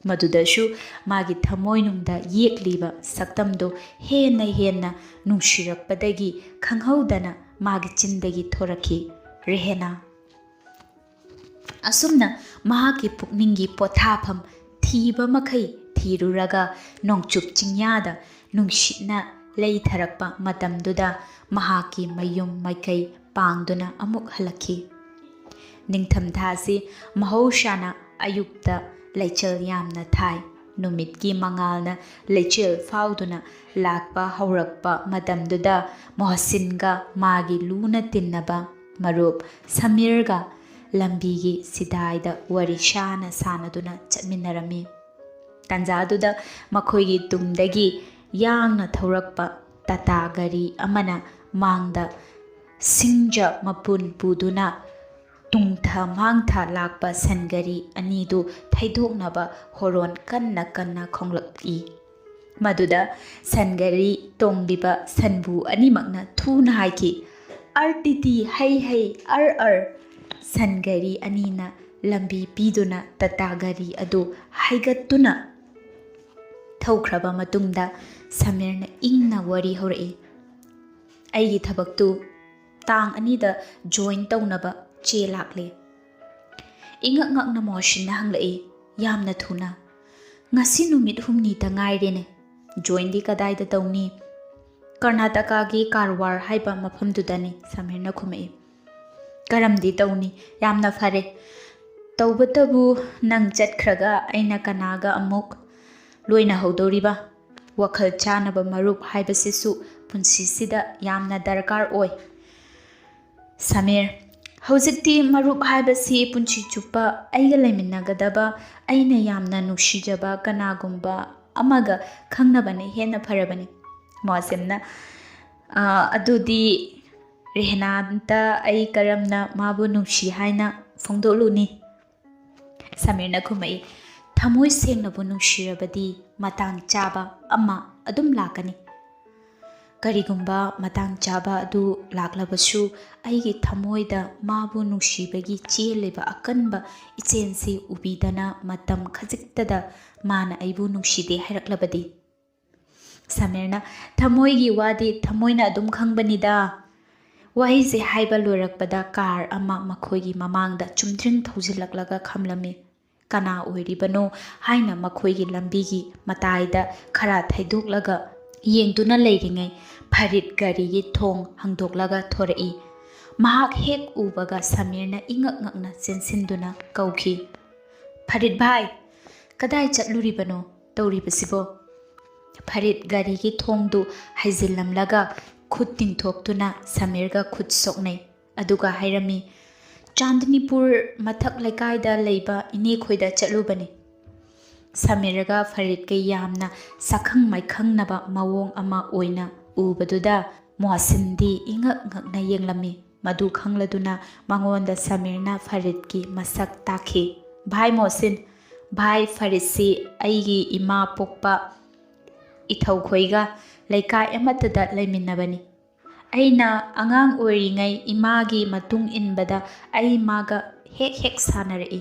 ꯃꯗꯨꯗꯁꯨ ꯃꯥꯒꯤ ꯊꯃꯣꯏꯅꯨꯡꯗ ꯌꯦꯛꯂꯤꯕ ꯁꯛꯇꯝꯗꯨ ꯍꯦꯟꯅ ꯍꯦꯟꯅ ꯅꯨꯡꯁꯤꯔꯛꯄꯗꯒꯤ ꯈꯪꯍꯧꯗꯅ ꯃꯥꯒꯤ ꯆꯤꯟꯗꯒꯤ ꯊꯣꯔꯛꯈꯤ, "ꯔꯦꯍꯦꯅꯥ!" ꯑꯁꯨꯝꯅ ꯃꯍꯥꯛꯀꯤ ꯄꯨꯛꯅꯤꯡꯒꯤ ꯄꯣꯊꯥꯐꯝ ꯊꯤꯕ ꯃꯈꯩ ꯊꯤꯔꯨꯔꯒ ꯅꯣꯡꯆꯨꯞ ꯆꯤꯡꯌꯥꯗ ꯅꯨꯡꯁꯤꯠꯅ ꯂꯩꯊꯔꯛꯄ ꯃꯇꯝꯗꯨꯗ ꯃꯍꯥꯛꯀꯤ ꯃꯌꯨꯝ ꯃꯥꯏꯀꯩ ꯄꯥꯡꯗꯨꯅ ꯑꯃꯨꯛ ꯍꯜꯂꯛꯈꯤ꯫ ꯅꯤꯡꯊꯝꯊꯥꯁꯤ ꯃꯍꯧꯁꯥꯅ ꯑꯌꯨꯛꯇ ꯂꯩꯆꯜ ꯌꯥꯝꯅ ꯊꯥꯏ꯫ ꯅꯨꯃꯤꯠꯀꯤ ꯃꯉꯥꯜꯅ ꯂꯩꯆꯦꯜ ꯐꯥꯎꯗꯨꯅ ꯂꯥꯛꯄ ꯍꯧꯔꯛꯄ ꯃꯇꯝꯗꯨꯗ ꯃꯣꯍꯁꯤꯟꯒ ꯃꯥꯒꯤ ꯂꯨꯅ ꯇꯤꯟꯅꯕ ꯃꯔꯨꯞ ꯁꯃꯤꯔꯒ ꯂꯝꯕꯤꯒꯤ ꯁꯤꯗꯥꯏꯗ ꯋꯥꯔꯤ ꯁꯥꯅ ꯁꯥꯅꯗꯨꯅ ꯆꯠꯃꯤꯟꯅꯔꯝꯃꯤ꯫ ꯇꯥꯟꯖꯥꯗꯨꯗ ꯃꯈꯣꯏꯒꯤ ꯇꯨꯡꯗꯒꯤ ꯌꯥꯡꯅ ꯊꯧꯔꯛꯄ ꯇꯥꯇꯥ ꯒꯥꯔꯤ ꯑꯃꯅ ꯃꯥꯡꯗ ꯁꯤꯡꯖ ꯃꯄꯨꯟ ꯄꯨꯗꯨꯅ ꯇꯨꯡꯊ ꯃꯥꯡꯊ ꯂꯥꯛꯄ ꯁꯟ ꯒꯥꯔꯤ ꯑꯅꯤꯗꯨ ꯊꯩꯗꯣꯛꯅꯕ ꯍꯣꯔꯣꯟ ꯀꯟꯅ ꯀꯟꯅ ꯈꯣꯡꯂꯛꯏ꯫ ꯃꯗꯨꯗ ꯁꯟ ꯒꯥꯔꯤ ꯇꯣꯡꯂꯤꯕ ꯁꯟꯕꯨ ꯑꯅꯤꯃꯛꯅ ꯊꯨꯅ ꯍꯥꯏꯈꯤ, "ꯑꯔ ꯇꯤ ꯇꯤ, ꯍꯩ ꯍꯩ, ꯑꯔ ꯑꯔ!" ꯁꯟ ꯒꯥꯔꯤ ꯑꯅꯤꯅ ꯂꯝꯕꯤ ꯄꯤꯗꯨꯅ ꯇꯥꯇꯥ ꯒꯥꯔꯤ ꯑꯗꯨ ꯍꯥꯏꯒꯠꯇꯨꯅ ꯊꯧꯈ꯭ꯔꯕ ꯃꯇꯨꯡꯗ ꯁꯃꯤꯔꯅ ꯏꯪꯅ ꯋꯥꯔꯤ ꯍꯧꯔꯛꯏ, "ꯑꯩꯒꯤ ꯊꯕꯛꯇꯨ ꯇꯥꯡ ꯑꯅꯤꯗ ꯖꯣꯏꯟ ꯇꯧꯅꯕ ꯆꯦ ꯂꯥꯛꯂꯦ꯫ ꯏꯉꯛ ꯉꯛꯅ ꯃꯣꯍꯁꯤꯟꯅ ꯍꯪꯂꯛꯏ, "ꯌꯥꯝꯅ ꯊꯨꯅ? ꯉꯁꯤ ꯅꯨꯃꯤꯠ ꯍꯨꯝꯅꯤꯇ ꯉꯥꯏꯔꯦꯅꯦ꯫ ꯖꯣꯏꯟꯗꯤ ꯀꯗꯥꯏꯗ ꯇꯧꯅꯤ?" "ꯀꯔꯅꯥꯇꯀꯥꯒꯤ ꯀꯥꯔꯋꯥꯔ ꯍꯥꯏꯕ ꯃꯐꯝꯗꯨꯗꯅꯤ," ꯁꯃꯤꯔꯅ ꯈꯨꯝꯃꯛꯏ꯫ "ꯀꯔꯝꯗꯤ ꯇꯧꯅꯤ? ꯌꯥꯝꯅ ꯐꯔꯦ꯫ ꯇꯧꯕꯇꯕꯨ ꯅꯪ ꯆꯠꯈ꯭ꯔꯒ ꯑꯩꯅ ꯀꯅꯥꯒ ꯑꯃꯨꯛ ꯂꯣꯏꯅꯍꯧꯗꯧꯔꯤꯕ? ꯋꯥꯈꯜ ꯆꯥꯅꯕ ꯃꯔꯨꯞ ꯍꯥꯏꯕꯁꯤꯁꯨ ꯄꯨꯟꯁꯤꯁꯤꯗ ꯌꯥꯝꯅ ꯗꯔꯀꯥꯔ ꯑꯣꯏ꯫" ꯁꯃꯤꯔ, "ꯍꯧꯖꯤꯛꯇꯤ ꯃꯔꯨꯞ ꯍꯥꯏꯕꯁꯤ ꯄꯨꯟꯁꯤ ꯆꯨꯞꯄ ꯑꯩꯒ ꯂꯩꯃꯤꯟꯅꯒꯗꯕ, ꯑꯩꯅ ꯌꯥꯝꯅ ꯅꯨꯡꯁꯤꯖꯕ ꯀꯅꯥꯒꯨꯝꯕ ꯑꯃꯒ ꯈꯪꯅꯕꯅ ꯍꯦꯟꯅ ꯐꯔꯕꯅꯤ꯫" ꯃꯣꯍꯁꯤꯟꯅ, "ꯑ, ꯑꯗꯨꯗꯤ ꯔꯦꯍꯅꯥꯗ ꯑꯩ ꯀꯔꯝꯅ ꯃꯥꯕꯨ ꯅꯨꯡꯁꯤ ꯍꯥꯏꯅ ꯐꯣꯡꯗꯣꯛꯂꯨꯅꯤ?" ꯁꯃꯤꯔꯅ ꯈꯨꯝꯃꯛꯏ, "ꯊꯃꯣꯏ ꯁꯦꯡꯅꯕꯨ ꯅꯨꯡꯁꯤꯔꯕꯗꯤ ꯃꯇꯥꯡ ꯆꯥꯕ ꯑꯃ ꯑꯗꯨꯝ ꯂꯥꯛꯀꯅꯤ꯫ ꯀꯔꯤꯒꯨꯝꯕ ꯃꯇꯥꯡ ꯆꯥꯕ ꯑꯗꯨ ꯂꯥꯛꯂꯕꯁꯨ, ꯑꯩꯒꯤ ꯊꯃꯣꯏꯗ ꯃꯥꯕꯨ ꯅꯨꯡꯁꯤꯕꯒꯤ ꯆꯦꯜꯂꯤꯕ ꯑꯀꯟꯕ ꯏꯆꯦꯜꯁꯤ ꯎꯕꯤꯗꯅ ꯃꯇꯝ ꯈꯖꯤꯛꯇꯗ ꯃꯥꯅ ꯑꯩꯕꯨ ꯅꯨꯡꯁꯤꯗꯦ ꯍꯥꯏꯔꯛꯂꯕꯗꯤ?" ꯁꯃꯤꯔꯅ, "ꯊꯃꯣꯏꯒꯤ ꯋꯥꯗꯤ ꯊꯃꯣꯏꯅ ꯑꯗꯨꯝ ꯈꯪꯕꯅꯤꯗ꯫" ꯋꯥꯍꯩꯁꯦ ꯍꯥꯏꯕ ꯂꯣꯏꯔꯛꯄꯗ ꯀꯥꯔ ꯑꯃ ꯃꯈꯣꯏꯒꯤ ꯃꯃꯥꯡꯗ ꯆꯨꯝꯗ꯭ꯔꯤꯡ ꯊꯧꯖꯤꯜꯂꯛꯂꯒ ꯈꯥꯝꯂꯝꯃꯤ꯫ ꯀꯅꯥ ꯑꯣꯏꯔꯤꯕꯅꯣ ꯍꯥꯏꯅ ꯃꯈꯣꯏꯒꯤ ꯂꯝꯕꯤꯒꯤ ꯃꯇꯥꯏꯗ ꯈꯔ ꯊꯩꯗꯣꯛꯂꯒ ꯌꯦꯡꯗꯨꯅ ꯂꯩꯔꯤꯉꯩ, ꯐꯔꯤꯠ ꯒꯥꯔꯤꯒꯤ ꯊꯣꯡ ꯍꯥꯡꯗꯣꯛꯂꯒ ꯊꯣꯔꯛꯏ꯫ ꯃꯍꯥꯛ ꯍꯦꯛ ꯎꯕꯒ ꯁꯃꯤꯔꯅ ꯏꯉꯛ ꯉꯛꯅ ꯆꯦꯟꯁꯤꯟꯗꯨꯅ ꯀꯧꯈꯤ, "ꯐꯔꯤꯠ ꯚꯥꯏ, ꯀꯗꯥꯏ ꯆꯠꯂꯨꯔꯤꯕꯅꯣ ꯇꯧꯔꯤꯕꯁꯤꯕꯣ?" ꯐꯔꯤꯠ ꯒꯥꯔꯤꯒꯤ ꯊꯣꯡꯗꯨ ꯍꯩꯖꯤꯜꯂꯝꯂꯒ ꯈꯨꯠ ꯇꯤꯡꯊꯣꯛꯇꯨꯅ ꯁꯃꯤꯔꯒ ꯈꯨꯠ ꯁꯣꯛꯅꯩ꯫ ꯑꯗꯨꯒ ꯍꯥꯏꯔꯝꯃꯤ, "ꯆꯥꯟꯗꯅꯤꯄꯨꯔ ꯃꯊꯛ ꯂꯩꯀꯥꯏꯗ ꯂꯩꯕ ꯏꯅꯦ ꯈꯣꯏꯗ ꯆꯠꯂꯨꯕꯅꯤ꯫" ꯁꯃꯤꯔꯒ ꯐꯔꯤꯠꯀ ꯌꯥꯝꯅ ꯁꯛꯈꯪ ꯃꯥꯏꯈꯪꯅꯕ ꯃꯑꯣꯡ ꯑꯃ ꯑꯣꯏꯅ ꯎꯕꯗꯨꯗ ꯃꯣꯍꯁꯤꯟꯗꯤ ꯏꯉꯛ ꯉꯛꯅ ꯌꯦꯡꯂꯝꯃꯤ꯫ ꯃꯗꯨ ꯈꯪꯂꯗꯨꯅ ꯃꯉꯣꯟꯗ ꯁꯃꯤꯔꯅ ꯐꯔꯤꯠꯀꯤ ꯃꯁꯛ ꯇꯥꯛꯈꯤ꯫ "ꯚꯥꯏ ꯃꯣꯍꯁꯤꯟ, ꯚꯥꯏ ꯐꯔꯤꯠꯁꯤ ꯑꯩꯒꯤ ꯏꯃꯥ ꯄꯣꯛꯄ ꯏꯊꯧꯈꯣꯏꯒ ꯂꯩꯀꯥꯏ ꯑꯃꯠꯇꯗ ꯂꯩꯃꯤꯟꯅꯕꯅꯤ꯫ ꯑꯩꯅ ꯑꯉꯥꯡ ꯑꯣꯏꯔꯤꯉꯩ ꯏꯃꯥꯒꯤ ꯃꯇꯨꯡ ꯏꯟꯕꯗ ꯑꯩ ꯃꯥꯒ ꯍꯦꯛ ꯍꯦꯛ ꯁꯥꯟꯅꯔꯛꯏ꯫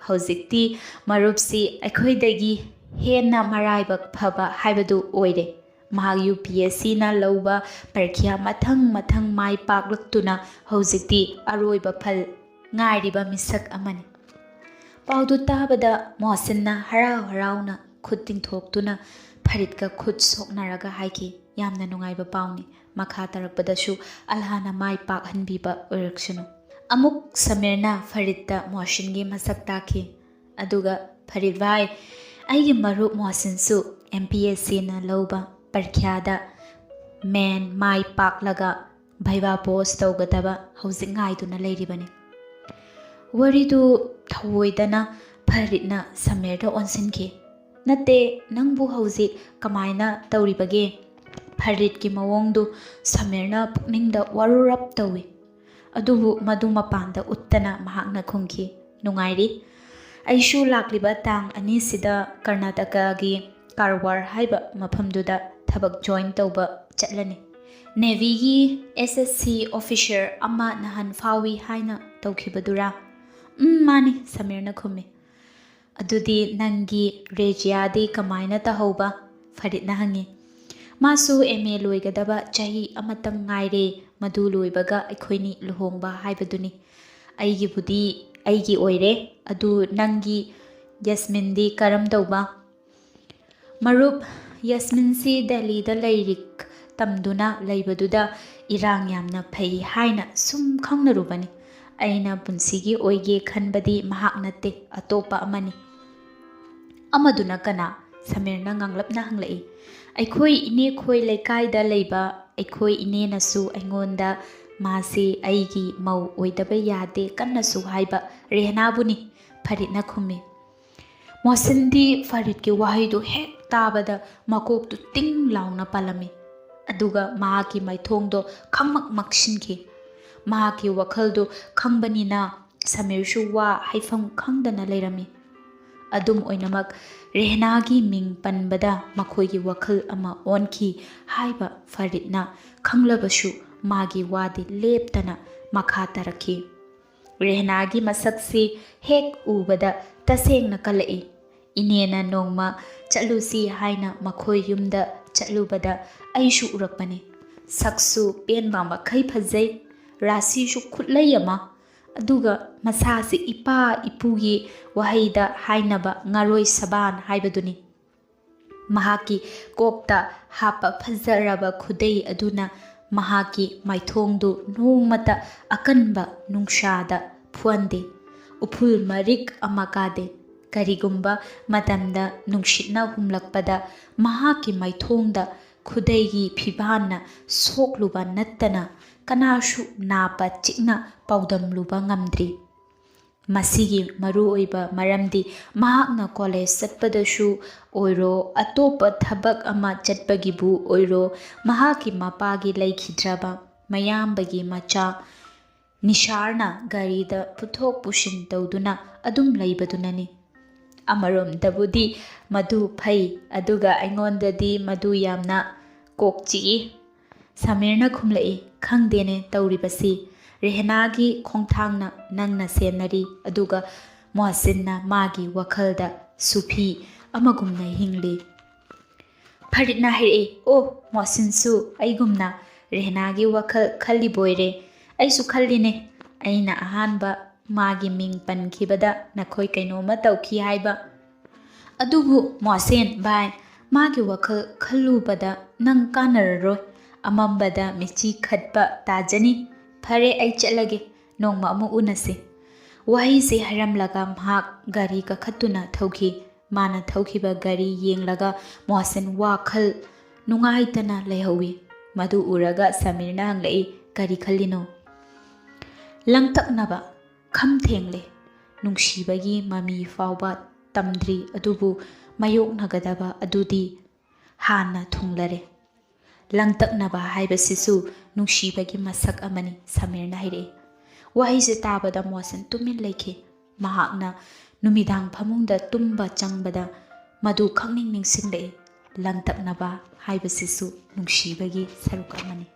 ꯍꯧꯖꯤꯛꯇꯤ ꯃꯔꯨꯞꯁꯤ ꯑꯩꯈꯣꯏꯗꯒꯤ ꯍꯦꯟꯅ ꯃꯔꯥꯏꯕꯛ ꯐꯕ ꯍꯥꯏꯕꯗꯨ ꯑꯣꯏꯔꯦ꯫ ꯃꯍꯥꯛ ꯌꯨ ꯄꯤ ꯑꯦꯁ ꯁꯤꯅ ꯂꯧꯕ ꯄꯔꯤꯈ꯭ꯌꯥ ꯃꯊꯪ ꯃꯊꯪ ꯃꯥꯏ ꯄꯥꯛꯂꯛꯇꯨꯅ ꯍꯧꯖꯤꯛꯇꯤ ꯑꯔꯣꯏꯕ ꯐꯜ ꯉꯥꯏꯔꯤꯕ ꯃꯤꯁꯛ ꯑꯃꯅꯤ꯫ ꯄꯥꯎꯗꯨ ꯇꯥꯕꯗ ꯃꯣꯍꯁꯤꯟꯅ ꯍꯔꯥꯎ ꯍꯔꯥꯎꯅ ꯈꯨꯠ ꯇꯤꯡꯊꯣꯛꯇꯨꯅ ꯐꯔꯤꯠꯀ ꯈꯨꯠ ꯁꯣꯛꯅꯔꯒ ꯍꯥꯏꯈꯤ, "ꯌꯥꯝꯅ ꯅꯨꯡꯉꯥꯏꯕ ꯄꯥꯎꯅꯤ꯫ ꯃꯈꯥ ꯇꯥꯔꯛꯄꯗꯁꯨ ꯑꯜꯂꯥꯍꯅ ꯃꯥꯏ ꯄꯥꯛꯍꯟꯕꯤꯕ ꯑꯣꯏꯔꯛꯁꯅꯨ"꯫ ꯑꯃꯨꯛ ꯁꯃꯤꯔꯅ ꯐꯔꯤꯠꯇ ꯃꯣꯍꯁꯤꯟꯒꯤ ꯃꯁꯛ ꯇꯥꯛꯈꯤ꯫ ꯑꯗꯨꯒ, "ꯐꯔꯤꯠ ꯚꯥꯏ, ꯑꯩꯒꯤ ꯃꯔꯨꯞ ꯃꯣꯍꯁꯤꯟꯁꯨ ꯑꯦꯝ ꯄꯤ ꯑꯦꯁ ꯁꯤꯅ ꯂꯧꯕ ꯄꯔꯤꯈ꯭ꯌꯥꯗ ꯃꯦꯟ ꯃꯥꯏ ꯄꯥꯛꯂꯒ ꯚꯩꯚꯥ ꯄꯣꯁ ꯇꯧꯒꯗꯕ ꯍꯧꯖꯤꯛ ꯉꯥꯏꯗꯨꯅ ꯂꯩꯔꯤꯕꯅꯤ"꯫ ꯋꯥꯔꯤꯗꯨ ꯊꯧꯑꯣꯏꯗꯅ ꯐꯔꯤꯠꯅ ꯁꯃꯤꯔꯗ ꯑꯣꯟꯁꯤꯟꯈꯤ꯫ "ꯅꯠꯇꯦ, ꯅꯪꯕꯨ ꯍꯧꯖꯤꯛ ꯀꯃꯥꯏꯅ ꯇꯧꯔꯤꯕꯒꯦ?" ꯐꯔꯤꯠꯀꯤ ꯃꯑꯣꯡꯗꯨ ꯁꯃꯤꯔꯅ ꯄꯨꯛꯅꯤꯡꯗ ꯋꯥꯔꯨꯔꯞ ꯇꯧꯏ꯫ ꯑꯗꯨꯕꯨ ꯃꯗꯨ ꯃꯄꯥꯟꯗ ꯎꯠꯇꯅ ꯃꯍꯥꯛꯅ ꯈꯨꯝꯈꯤ, "ꯅꯨꯡꯉꯥꯏꯔꯤ꯫ ꯑꯩꯁꯨ ꯂꯥꯛꯂꯤꯕ ꯇꯥꯡ ꯑꯅꯤꯁꯤꯗ ꯀꯔꯅꯥꯇꯀꯥꯒꯤ ꯀꯥꯔꯋꯥꯔ ꯍꯥꯏꯕ ꯃꯐꯝꯗꯨꯗ ꯊꯕꯛ ꯖꯣꯏꯟ ꯇꯧꯕ ꯆꯠꯂꯅꯤ"꯫ "ꯅꯦꯚꯤꯒꯤ ꯑꯦꯁ ꯑꯦꯁ ꯁꯤ ꯑꯣꯐꯤꯁꯔ ꯑꯃ ꯅꯍꯥꯟ ꯐꯥꯎꯏ ꯍꯥꯏꯅ ꯇꯧꯈꯤꯕꯗꯨꯔꯥ?" "ꯎꯝ, ꯃꯥꯅꯤ", ꯁꯃꯤꯔꯅ ꯈꯨꯝꯃꯤ꯫ "ꯑꯗꯨꯗꯤ ꯅꯪꯒꯤ ꯔꯦꯖꯤꯌꯥꯗꯤ ꯀꯃꯥꯏꯅ ꯇꯧꯍꯧꯕ?" ꯐꯔꯤꯠꯅ ꯍꯪꯉꯤ꯫ "ꯃꯥꯁꯨ ꯑꯦꯝ ꯑꯦ ꯂꯣꯏꯒꯗꯕ ꯆꯍꯤ ꯑꯃꯇꯪ ꯉꯥꯏꯔꯦ꯫ ꯃꯗꯨ ꯂꯣꯏꯕꯒ ꯑꯩꯈꯣꯏꯅꯤ ꯂꯨꯍꯣꯡꯕ ꯍꯥꯏꯕꯗꯨꯅꯤ꯫ ꯑꯩꯒꯤꯕꯨꯗꯤ ꯑꯩꯒꯤ ꯑꯣꯏꯔꯦ꯫ ꯑꯗꯨ ꯅꯪꯒꯤ ꯌꯥꯁꯃꯤꯟꯗꯤ ꯀꯔꯝ ꯇꯧꯕ?" "ꯃꯔꯨꯞ, ꯌꯥꯁꯃꯤꯟꯁꯤ ꯗꯦꯜꯂꯤꯗ ꯂꯥꯏꯔꯤꯛ ꯇꯝꯗꯨꯅ ꯂꯩꯕꯗꯨꯗ ꯏꯔꯥꯡ ꯌꯥꯝꯅ ꯐꯩ ꯍꯥꯏꯅ ꯁꯨꯝ ꯈꯪꯅꯔꯨꯕꯅꯤ꯫ ꯑꯩꯅ ꯄꯨꯟꯁꯤꯒꯤ ꯑꯣꯏꯒꯦ ꯈꯟꯕꯗꯤ ꯃꯍꯥꯛ ꯅꯠꯇꯦ, ꯑꯇꯣꯞꯄ ꯑꯃꯅꯤ"꯫ "ꯑꯃꯗꯨꯅ ꯀꯅꯥ?" ꯁꯃꯤꯔꯅ ꯉꯥꯡꯂꯞꯅ ꯍꯪꯂꯛꯏ꯫ "ꯑꯩꯈꯣꯏ ꯏꯅꯦꯈꯣꯏ ꯂꯩꯀꯥꯏꯗ ꯂꯩꯕ ꯑꯩꯈꯣꯏ ꯏꯅꯦꯅꯁꯨ ꯑꯩꯉꯣꯟꯗ ꯃꯥꯁꯤ ꯑꯩꯒꯤ ꯃꯧ ꯑꯣꯏꯗꯕ ꯌꯥꯗꯦ ꯀꯟꯅꯁꯨ ꯍꯥꯏꯕ ꯔꯦꯍꯅꯥꯕꯨꯅꯤ", ꯐꯔꯤꯠꯅ ꯈꯨꯝꯃꯤ꯫ ꯃꯣꯍꯁꯤꯟꯗꯤ ꯐꯔꯤꯠꯀꯤ ꯋꯥꯍꯩꯗꯨ ꯍꯦꯛ ꯇꯥꯕꯗ ꯃꯀꯣꯛꯇꯨ ꯇꯤꯡ ꯂꯥꯎꯅ ꯄꯥꯜꯂꯝꯃꯤ꯫ ꯑꯗꯨꯒ ꯃꯍꯥꯛꯀꯤ ꯃꯥꯏꯊꯣꯡꯗꯣ ꯈꯪꯃꯛ ꯃꯛꯁꯤꯟꯈꯤ꯫ ꯃꯍꯥꯛꯀꯤ ꯋꯥꯈꯜꯗꯨ ꯈꯪꯕꯅꯤꯅ ꯁꯃꯤꯔꯁꯨ ꯋꯥ ꯍꯥꯏꯐꯝ ꯈꯪꯗꯅ ꯂꯩꯔꯝꯃꯤ꯫ ꯑꯗꯨꯝ ꯑꯣꯏꯅꯃꯛ, ꯔꯦꯍꯅꯥꯒꯤ ꯃꯤꯡ ꯄꯟꯕꯗ ꯃꯈꯣꯏꯒꯤ ꯋꯥꯈꯜ ꯑꯃ ꯑꯣꯟꯈꯤ ꯍꯥꯏꯕ ꯐꯔꯤꯠꯅ ꯈꯪꯂꯕꯁꯨ ꯃꯥꯒꯤ ꯋꯥꯗꯤ ꯂꯦꯞꯇꯅ ꯃꯈꯥ ꯇꯥꯔꯛꯈꯤ꯫ ꯔꯦꯍꯅꯥꯒꯤ ꯃꯁꯛꯁꯤ ꯍꯦꯛ ꯎꯕꯗ ꯇꯁꯦꯡꯅ ꯀꯜꯂꯛꯏ꯫ ꯏꯅꯦꯅ ꯅꯣꯡꯃ ꯆꯠꯂꯨꯁꯤ ꯍꯥꯏꯅ ꯃꯈꯣꯏ ꯌꯨꯝꯗ ꯆꯠꯂꯨꯕꯗ ꯑꯩꯁꯨ ꯎꯔꯛꯄꯅꯤ꯫ ꯁꯛꯁꯨ ꯄꯦꯟꯕ ꯃꯈꯩ ꯐꯖꯩ, ꯔꯥꯁꯤꯁꯨ ꯈꯨꯠꯂꯩ ꯑꯃ, ꯑꯗꯨꯒ ꯃꯁꯥꯁꯤ ꯏꯄꯥ ꯏꯄꯨꯒꯤ ꯋꯥꯍꯩꯗ ꯍꯥꯏꯅꯕ ꯉꯥꯔꯣꯏ ꯁꯕꯥꯟ ꯍꯥꯏꯕꯗꯨꯅꯤ꯫ ꯃꯍꯥꯛꯀꯤ ꯀꯣꯛꯇ ꯍꯥꯞꯄ ꯐꯖꯔꯕ ꯈꯨꯗꯩ ꯑꯗꯨꯅ ꯃꯍꯥꯛꯀꯤ ꯃꯥꯏꯊꯣꯡꯗꯨ ꯅꯣꯡꯃꯇ ꯑꯀꯟꯕ ꯅꯨꯡꯁꯥꯗ ꯐꯨꯍꯟꯗꯦ꯫ ꯎꯐꯨꯜ ꯃꯔꯤꯛ ꯑꯃ ꯀꯥꯗꯦ꯫ ꯀꯔꯤꯒꯨꯝꯕ ꯃꯇꯝꯗ ꯅꯨꯡꯁꯤꯠꯅ ꯍꯨꯝꯂꯛꯄꯗ ꯃꯍꯥꯛꯀꯤ ꯃꯥꯏꯊꯣꯡꯗ ꯈꯨꯗꯩꯒꯤ ꯐꯤꯕꯥꯟꯅ ꯁꯣꯛꯂꯨꯕ ꯅꯠꯇꯅ ꯀꯅꯥꯁꯨ ꯅꯥ ꯄꯠ ꯆꯤꯛꯅ ꯄꯥꯎꯗꯝꯂꯨꯕ ꯉꯝꯗ꯭ꯔꯤ꯫ ꯃꯁꯤꯒꯤ ꯃꯔꯨꯑꯣꯏꯕ ꯃꯔꯝꯗꯤ ꯃꯍꯥꯛꯅ ꯀꯣꯂꯦꯖ ꯆꯠꯄꯗꯁꯨ ꯑꯣꯏꯔꯣ, ꯑꯇꯣꯞꯄ ꯊꯕꯛ ꯑꯃ ꯆꯠꯄꯒꯤꯕꯨ ꯑꯣꯏꯔꯣ, ꯃꯍꯥꯛꯀꯤ ꯃꯄꯥꯒꯤ ꯂꯩꯈꯤꯗ꯭ꯔꯕ ꯃꯌꯥꯝꯕꯒꯤ ꯃꯆꯥ ꯅꯤꯁꯥꯔꯅ ꯒꯥꯔꯤꯗ ꯄꯨꯊꯣꯛ ꯄꯨꯁꯤꯟ ꯇꯧꯗꯨꯅ ꯑꯗꯨꯝ ꯂꯩꯕꯗꯨꯅꯅꯤ꯫ ꯑꯃꯔꯣꯝꯗꯕꯨꯗꯤ ꯃꯗꯨ ꯐꯩ, ꯑꯗꯨꯒ ꯑꯩꯉꯣꯟꯗꯗꯤ ꯃꯗꯨ ꯌꯥꯝꯅ ꯀꯣꯛ ꯆꯤꯛꯏ꯫ ꯁꯃꯤꯔꯅ ꯈꯨꯝꯂꯛꯏ, "ꯈꯪꯗꯦꯅꯦ ꯇꯧꯔꯤꯕꯁꯤ꯫ ꯔꯦꯍꯅꯥꯒꯤ ꯈꯣꯡꯊꯥꯡꯅ ꯅꯪꯅ ꯁꯦꯟꯅꯔꯤ, ꯑꯗꯨꯒ ꯃꯣꯍꯁꯤꯟꯅ ꯃꯥꯒꯤ ꯋꯥꯈꯜꯗ ꯁꯨꯐꯤ ꯑꯃꯒꯨꯝꯅ ꯍꯤꯡꯂꯤ꯫" ꯐꯔꯤꯠꯅ ꯍꯥꯏꯔꯛꯏ, "ꯑꯣ, ꯃꯣꯍꯁꯤꯟꯁꯨ ꯑꯩꯒꯨꯝꯅ ꯔꯦꯍꯅꯥꯒꯤ ꯋꯥꯈꯜ ꯈꯜꯂꯤꯕꯣꯏꯔꯦ꯫ ꯑꯩꯁꯨ ꯈꯜꯂꯤꯅꯦ꯫ ꯑꯩꯅ ꯑꯍꯥꯟꯕ ꯃꯥꯒꯤ ꯃꯤꯡ ꯄꯟꯈꯤꯕꯗ ꯅꯈꯣꯏ ꯀꯩꯅꯣꯝꯃ ꯇꯧꯈꯤ ꯍꯥꯏꯕ꯫ ꯑꯗꯨꯕꯨ ꯃꯣꯍꯁꯤꯟ ꯚꯥꯏ, ꯃꯥꯒꯤ ꯋꯥꯈꯜ ꯈꯜꯂꯨꯕꯗ ꯅꯪ ꯀꯥꯟꯅꯔꯔꯣꯏ꯫ ꯑꯃꯝꯕꯗ ꯃꯤꯠꯆꯤ ꯈꯠꯄ ꯇꯥꯖꯅꯤ꯫ ꯐꯔꯦ, ꯑꯩ ꯆꯠꯂꯒꯦ꯫ ꯅꯣꯡꯃ ꯑꯃꯨꯛ ꯎꯅꯁꯤ꯫" ꯋꯥꯍꯩꯁꯦ ꯍꯥꯏꯔꯝꯂꯒ ꯃꯍꯥꯛ ꯒꯥꯔꯤ ꯀꯥꯈꯠꯇꯨꯅ ꯊꯧꯈꯤ꯫ ꯃꯥꯅ ꯊꯧꯈꯤꯕ ꯒꯥꯔꯤ ꯌꯦꯡꯂꯒ ꯃꯣꯍꯁꯤꯟ ꯋꯥꯈꯜ ꯅꯨꯡꯉꯥꯏꯇꯅ ꯂꯩꯍꯧꯏ꯫ ꯃꯗꯨ ꯎꯔꯒ ꯁꯃꯤꯔꯅ ꯍꯪꯂꯛꯏ, "ꯀꯔꯤ ꯈꯜꯂꯤꯅꯣ?" ꯂꯪꯇꯛꯅꯕ ꯈꯝ ꯊꯦꯡꯂꯦ꯫ ꯅꯨꯡꯁꯤꯕꯒꯤ ꯃꯃꯤ ꯐꯥꯎꯕ ꯇꯝꯗ꯭ꯔꯤ, ꯑꯗꯨꯕꯨ ꯃꯥꯌꯣꯛꯅꯒꯗꯕ ꯑꯗꯨꯗꯤ ꯍꯥꯟꯅ ꯊꯨꯡꯂꯔꯦ꯫ "ꯂꯪꯇꯛꯅꯕ ꯍꯥꯏꯕꯁꯤꯁꯨ ꯅꯨꯡꯁꯤꯕꯒꯤ ꯃꯁꯛ ꯑꯃꯅꯤ," ꯁꯃꯤꯔꯅ ꯍꯥꯏꯔꯛꯏ꯫ ꯋꯥꯍꯩꯁꯦ ꯇꯥꯕꯗ ꯃꯣꯍꯁꯤꯟ ꯇꯨꯃꯤꯟ ꯂꯩꯈꯤ꯫ ꯃꯍꯥꯛꯅ ꯅꯨꯃꯤꯗꯥꯡ ꯐꯃꯨꯡꯗ ꯇꯨꯝꯕ ꯆꯪꯕꯗ ꯃꯗꯨ ꯈꯪꯅꯤꯡ ꯅꯤꯡꯁꯤꯡꯂꯛꯏ꯫ ꯂꯪꯇꯛꯅꯕ ꯍꯥꯏꯕꯁꯤꯁꯨ ꯅꯨꯡꯁꯤꯕꯒꯤ ꯁꯔꯨꯛ ꯑꯃꯅꯤ꯫